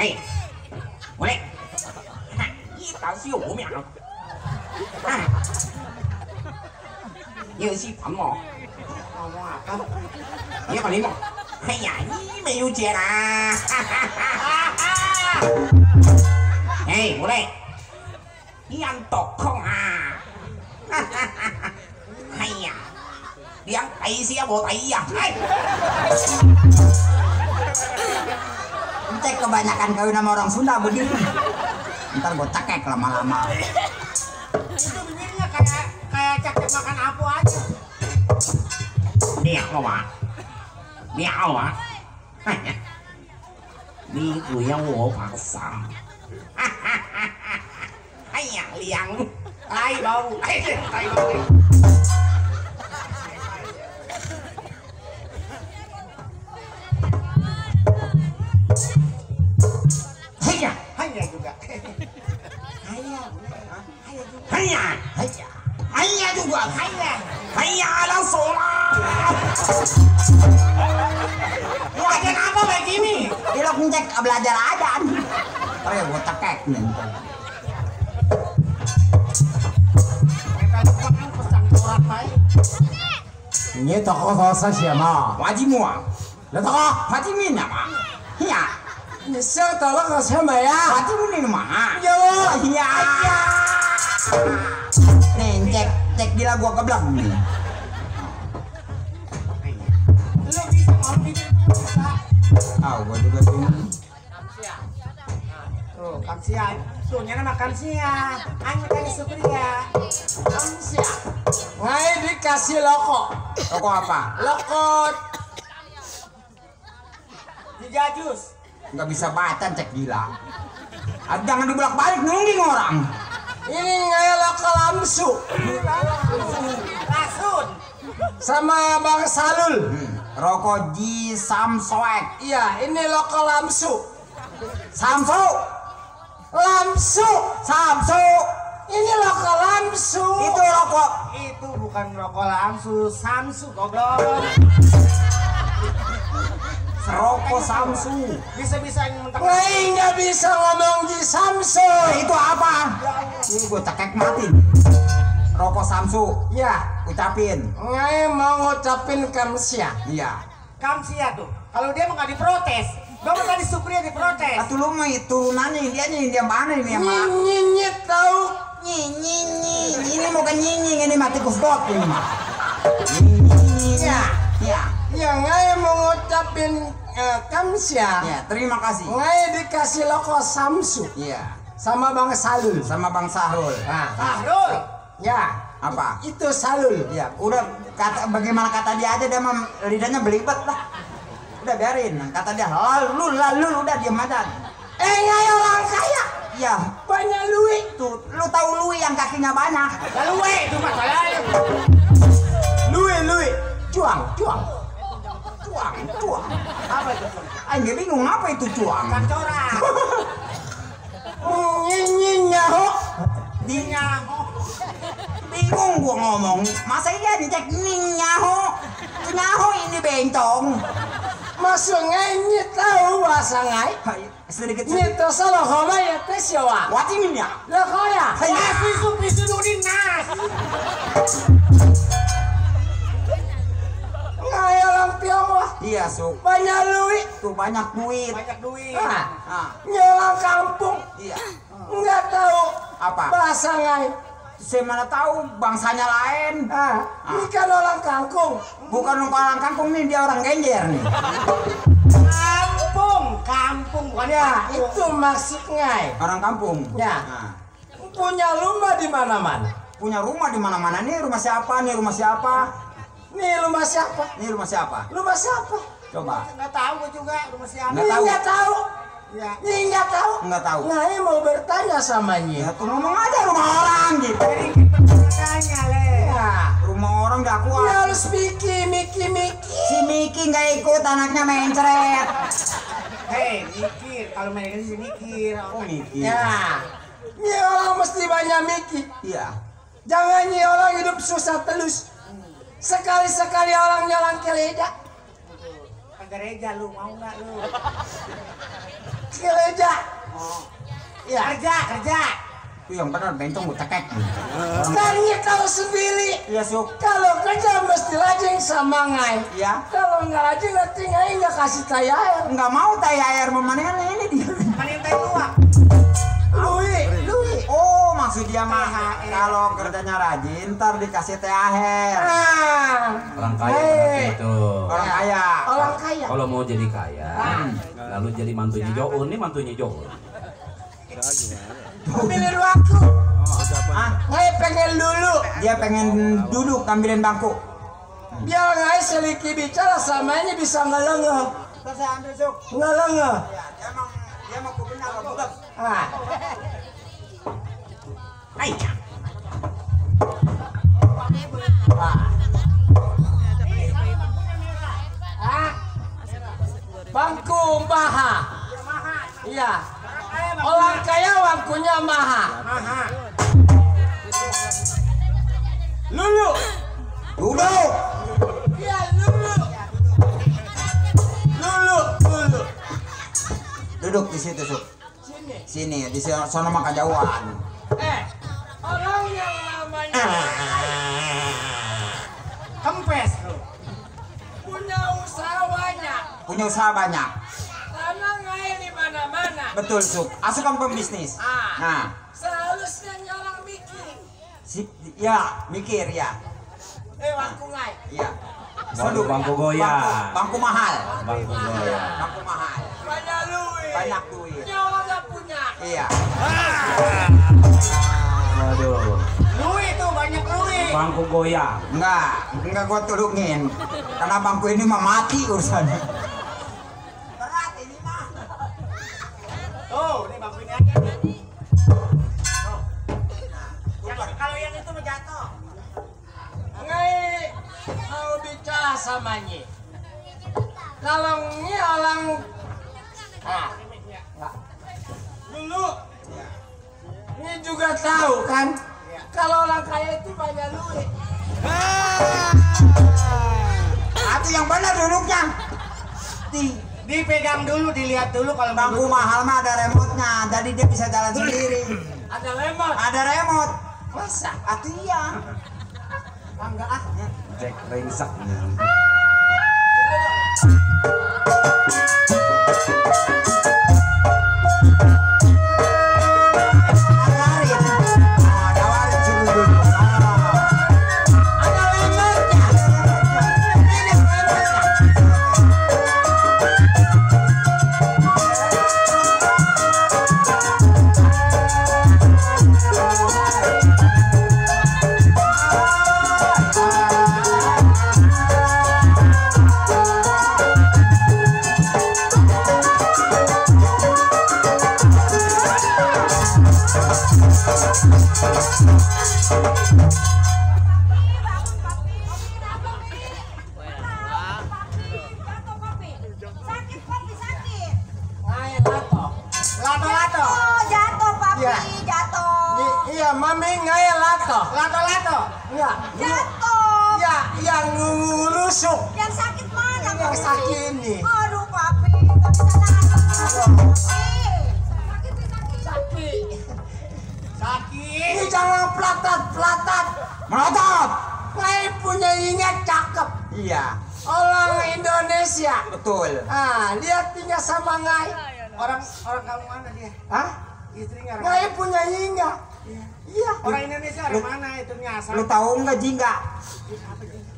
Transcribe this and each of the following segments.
哎，我来，一打是5秒。有些烦我，你好，林某。哎呀，你没有接啦！哎，我来，yang toko ah. Hayya, yang tay siya mo tay ya. Cek kebanyakan kawin sama orang Sunda begini. Ntar gue cekek lama-lama. Itu bibirnya kayak cek makan apu aja. Đéo à? Đéo à? Đi cười我發神。哎呀，涼！哎冇，哎係冇。Hayya, Hanya juga. hayya, hayya juga, hayya langsung lah. Belajar apa begini? Dia lo ngecek belajar aja. Ntar ya gue cekek nih. Pesan surat baik. 你到好好说些嘛？花鸡木啊，那到好，花鸡面的嘛。哎呀，你想到那个什么呀？花鸡面的嘛。有，哎呀， Nih cek gila gua keblak nih. Lo bisa mau bikin bisa. Ah, gua juga bingung. Tuh, kamsia. Tuh, nyana makan sia. Anya kan supri ya. Kamsia. ngai dikasih loko, Rokok apa? loko Dijajus. Nggak bisa baca cek gila. Ah, jangan dibolak-balik nungging orang. ini ngai loko lamsu Rasun. sama Bang Salul. Rokok Ji Samsoek. Iya, ini loko lamsu, Samsu. lamsu. Samsu. Ini loko lamsu. Itu rokok. Itu bukan rokok Lamsu, Samsu goblok. Rokok Samsu. Bisa-bisa mentang. Ngai nggak bisa ngomong di Samsu. Itu apa? Ini gua cekek mati. Rokok Samsu. Ya, Ucapin. ngai mau ngucapin kamsia. Iya. Kamsia tuh. Kalau dia mah nggak diprotes. Gua mah tadi supri diprotes. Atuh lu mah turunannya dia mana ini yang mana? Nyinyit tahu. Nyinyi. Ini bukan nyinyi, ini mati kusdot ini mah. Nyinyi. Ya. Ya. Ya, ngai mau ngucapin kamsia. Ya, terima kasih. Ngai dikasih loko Samsu Iya. sama Bang Salul. Sama Bang Sahrul. Nah, Sahrul. ya. Apa? Itu Salul. Ya, udah bagaimana kata dia aja, dia mah lidahnya belibet lah. Udah biarin, kata dia lalu udah diam aja. Ngai orang kaya. Ya, Banyak luit. tuh lu tahu lui yang kakinya banyak. Lalu we itu masalahnya. Luit. Cuang. Apa itu? Anjir bingung apa itu cuang? Kancoran. Nyinyi nyaho. Dinya. Bingung gua ngomong. Masa iya dicek nyaho? Nyaho ini bencong. Masuk ngai nyit tahu bahasa ngai. Hai, sedikit Nyit to salah homa ya tesyawa. Watimin ya. Lah kaya. Wah, pisu dudin nas. Ngai orang Tionghoa. Iya, Suk. Banyak luit. Tuh banyak duit. Banyak duit. Ah, Ah, nyelang kampung. iya. Nggak tahu Apa? bahasa ngai. Saya mana tahu bangsanya lain. Ini kan orang kangkung. Bukan orang kampung nih, dia orang Genjer nih. Kampung bukan Ya, kampung. itu maksud ngai. Orang kampung. Ya. Nah, Punya rumah di mana-mana. punya rumah di mana-mana nih, rumah siapa nih, rumah siapa? Nih rumah siapa? Nih rumah siapa? Rumah siapa? Coba. Nggak tahu gua juga rumah siapa. Nggak tahu. Nggak tahu. Ya. Nggak tahu. Enggak tahu. Ngai mau bertanya sama Nyi. Ya tuh ngomong aja rumah orang gitu. Jadi pertanyaannya le. Ya. Rumah orang gak Ini kuat. harus Miki. Si Miki nggak ikut, anaknya mencret. Hei, mikir. Kalau main ini sih mikir. Oh Miki. Ya. Nyi orang mesti banyak Miki. Iya. Jangan Nyi orang hidup susah terus. Sekali-sekali orang jalan ke lidah. Ke gereja lu mau nggak lu? Keleja. Ya. Kerja. Itu yang benar bencong gue cekek. Tanya kalau sendiri. Iya Suk. Kalau kerja mesti lajeng sama ngai. Iya. Kalau nggak lajeng nanti ngai nggak kasih tai air. Nggak mau tai air memanengan ini dia. Paling teh tua. Lui. Oh maksud dia mah kalau kerjanya rajin ntar dikasih teh air. Orang kaya berarti itu. Orang kaya. Orang kaya. Kalau mau jadi kaya, lalu jadi mantunya Joun, ini mantunya Joun. Ambilin waktu. Ah, Ngai pengen dulu. dia pengen duduk ambilin bangku. Biar ngai seliki bicara sama ini bisa ngelengeh. Terus saya ambil Suk. Ngelengeh. Ya, dia mau benar budak. Ah. Ayo. Bangku maha. Iya. Orang kaya bangkunya maha. Lulu. Duduk. Iya lulu. Lulu. Duduk di situ Suk. Sini. Sini di sana mah kejauhan. Orang yang namanya Kempes. punya usaha banyak. Punya usaha banyak. Karena ngai di mana-mana. Betul Suk. Asukan pembisnis. Ah. Nah, Seharusnya orang mikir. ya mikir ya. Bangku ngai. Iya. Bangku goyang. Bangku mahal. Bangku goyang. Bangku mahal. Banyak duit. Banyak duit. Punya orang nggak punya. Iya. Waduh. Lui tuh banyak lui. Bangku goyang. Enggak gua tulungin. Karena bangku ini mah mati urusannya. Berat ini mah. Tuh, ini bangku ini aja nih. Tuh. Kalau yang itu mah jatuh. Ngai mau bicara sama nyi. Kalau nyi orang dulu ini juga tahu kan kalau orang kaya itu banyak duit. Itu yang benar duduknya. Dipegang dulu, dilihat dulu kalau Bangku mahal mah ada remote-nya, jadi dia bisa jalan sendiri. Ada lemot. Ada remote. Masa? Atuh iya. enggak ah. Cek ringsek. Betul. Ah, lihat tinggal sama Ngai. Orang kamu mana dia? Hah? Istrinya orang. Ngai punya hingga. Iya. Orang Indonesia orang mana itu asal? Lu tahu nggak jingga?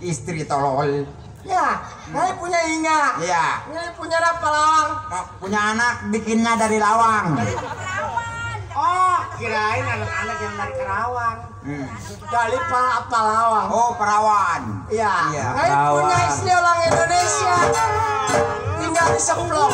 Istri tolol. Ya, Ngai punya hingga. Iya. Ngai punya apa lawang? Punya anak bikinnya dari lawang. Oh, kirain anak-anak yang dari Karawang. Dari apa lawang? Oh, perawan. Iya. Iya. Ngai punya istri orang Indonesia. Tinggal di Seplong.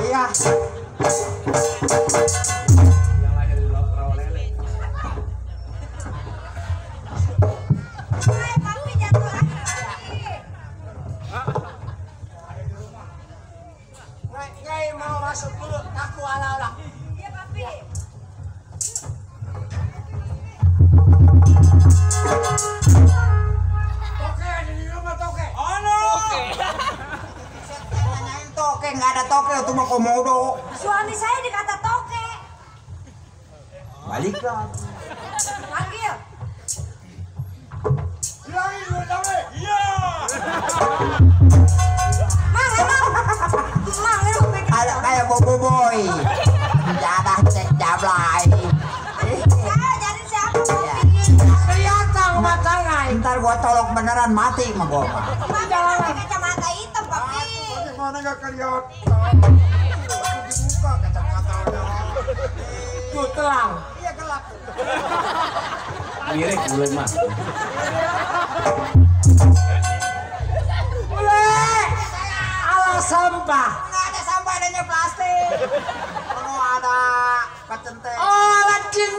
Iya. Ngai mau masuk dulu, aku ala-ala. Iya, Papi. Toke, di rumah toke. Nanyain tok. toke, nggak ada toke, itu mah komodo. Suami saya dikata toke. Balik lah. Panggil. Bilangin lu toke. Iya. Mang, emang. Mang, lu bikin. Ada kayak bobo boy. Jadah cek jablay. Ya, jadi siapa mau Iya. bikin? Kelihatan mata ngai. Ntar gua colok beneran mati mah gua mah. Mang, pakai kacamata hitam, Papi. Gimana nggak kelihatan? Dibuka kacamatanya. Tuh telang. Iya gelap. Mirip belum mah. Boleh. Alah sampah. Nggak ada sampah, adanya plastik. Kalau ada kacenteng. Oh, alah cin.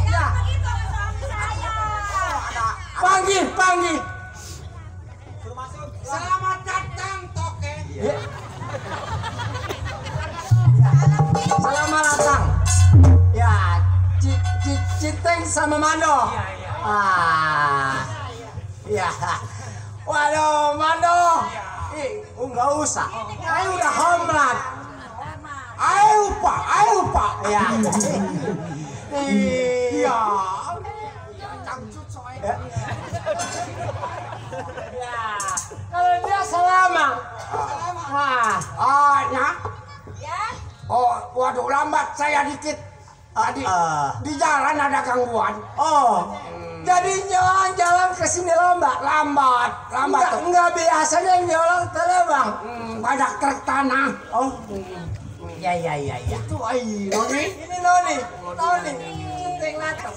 Jangan begitu sama suami saya. Panggil. Selamat datang toke. Selamat datang. Ya, Cinteng sama Mando. Ya. Waduh, Mando. Enggak usah. Ayo udah homeland. Ayo pak. Ya. Iya. Cangcut soalnya. Ya. Kalau dia selama. Nya. Ya. Oh, waduh lambat saya dikit. Tadi di jalan ada gangguan. Oh. Jadi jalan ke sini lambat. Enggak biasanya nyolong terbang. Banyak truk tanah. Oh. Ya. Itu Noni. Ini Noni. Cinteng datang.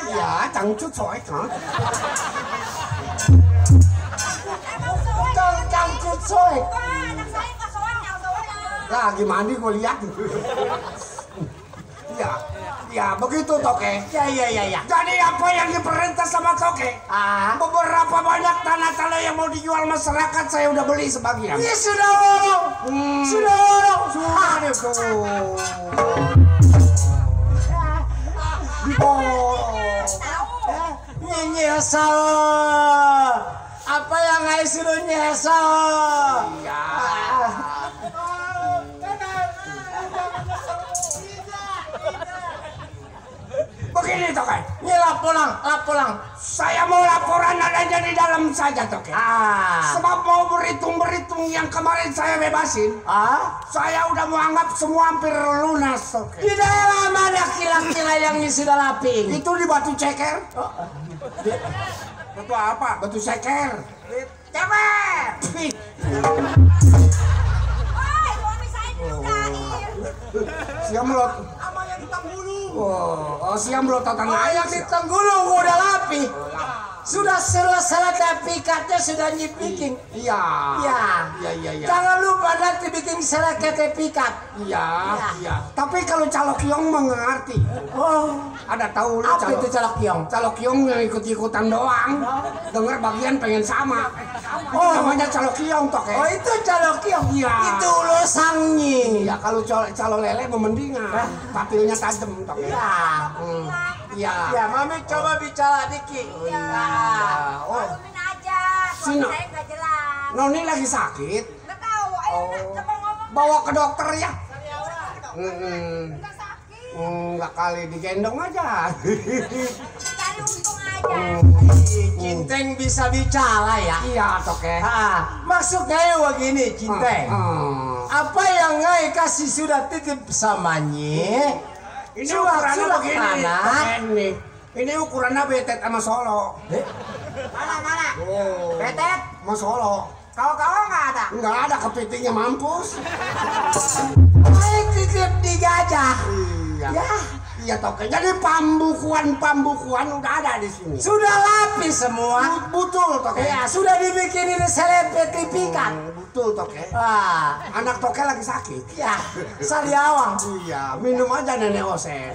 Ya, cangcut soalnya. Emang soalnya. Cangcut soek. Wah, anak saya nggak soalnya. Lagi mandi gue lihat. Ya begitu toke. Ya. Jadi apa yang diperintah sama toke? Beberapa banyak tanah-tanah yang mau dijual masyarakat saya udah beli sebagian. Ini sudah borong. Sudah borong. Nyesal. Apa yang nggak suruh nyesal? Iya. Begini toke. Ini pulang. Saya mau laporan adanya di dalam saja toke. Sebab mau berhitung yang kemarin saya bebasin. Saya udah mau anggap semua hampir lunas toke. Di dalam ada kila-kila yang sudah laping. Itu di Batu Ceker. Batu apa? Batu Ceker. Ceper. Woi, suami saya diludahin. Siam melot. Sama yang di Tanggulu. Oh, siam melot tatang Yang di Tenggulu udah lapi. Sudah selesai sertifikatnya sudah nyipiking. Iya. Iya. Jangan lupa nanti bikin sertifikat. Iya. Tapi kalau Calo Kiong mah nggak ngerti. Oh, Ada tahu lu apa itu calok kiong? Calo Kiong yang ikut-ikutan doang. Dengar bagian pengen sama. Oh. Namanya Calo Kiong toh Oh, itu calok kiong. Iya. Itu losangnya. Ya kalau calo lele memendingan. Papilnya tajam toh. Iya. Ya, Mami coba bicara dikit. Oh, Malumin aja. Suami Sino. saya nggak jelas. Noni lagi sakit. Nggak tahu. Ayo, coba ngomong. Bawa ke dokter ya. Nggak sakit. Enggak kali digendong aja. Cari untung aja. Cinteng bisa bicara ya. Iya toke. Maksudnya ya begini, Cinteng. Apa yang Ngai kasih sudah titip sama Nyi? Ini Surat ukurannya begini. tanah. Ini ukurannya betet sama Solo. Mana? Oh. Betet? Sama Solo. Kalau nggak ada. Enggak ada kepitingnya mampus. Ngai titip di gajah. Iya. Iya toke. Jadi pambukuan udah ada di sini. Sudah lapis semua. Betul toke. Ya, sudah dibikinin sertifikat. Betul toke. Anak toke lagi sakit. Ya, saliawang. Iya, minum aja nenek Osep.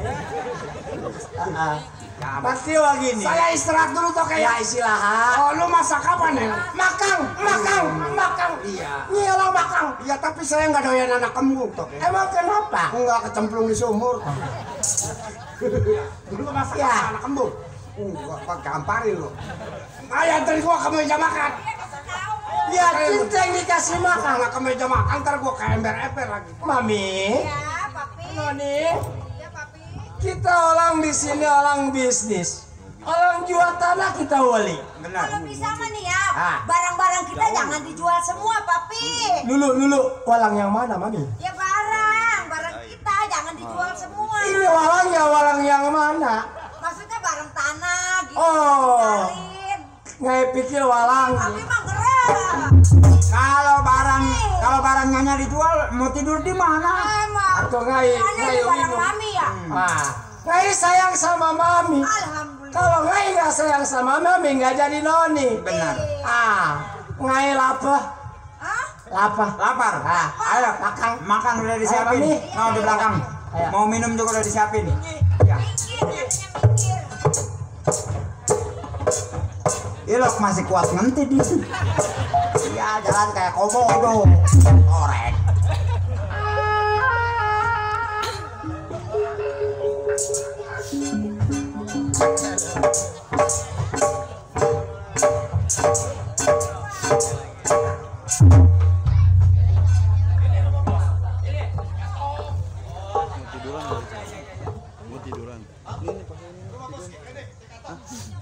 Ya, Pasti begini. saya istirahat dulu toke Ya ya. istirahat. Oh, lu masak apa nih? Makang. Iya. Nyelang makang. Iya, tapi saya nggak doyan anak kembung toke. Emang kenapa? Enggak kecemplung di sumur. Dulu masak Ya. anak kembung. Gua gamparin lu. Ayo anterin gua ke meja makan. Dia nggak tahu. Ya Cinteng dikasih makan. Kalau ke meja makan ntar gua kayak ember-ember lagi. Mami, Ya, Papi. Noni, Ya, Papi. kita orang di sini orang bisnis. Orang jual tanah kita wali. Kalau bisa mah nih ya, Ah. barang-barang kita jangan dijual semua, Papi. Dulu, walang yang mana, Mami? Ya barang kita jangan dijual semua. Ini walang yang mana? Maksudnya barang tanah gitu. Oh. Tinggalin. Nggak pikir walang. Papi mah gerak. Kalau barang Nyonya dijual mau tidur di mana? Emang. Atau ngai Ini barang Mami ya? Ngai sayang sama Mami. Alhamdulillah. Kalau ngai nggak sayang sama Mami nggak jadi noni. Benar. Ngai lapar. Hah? Lapar. Ayo makan udah disiapin. Mami. Mau di belakang. Ayo. Mau minum juga udah disiapin. Minggir, minggir. Ilok masih kuat ngenti di. Ya jalan kayak komodo. Korek. Mau tiduran. Ini pakai ini.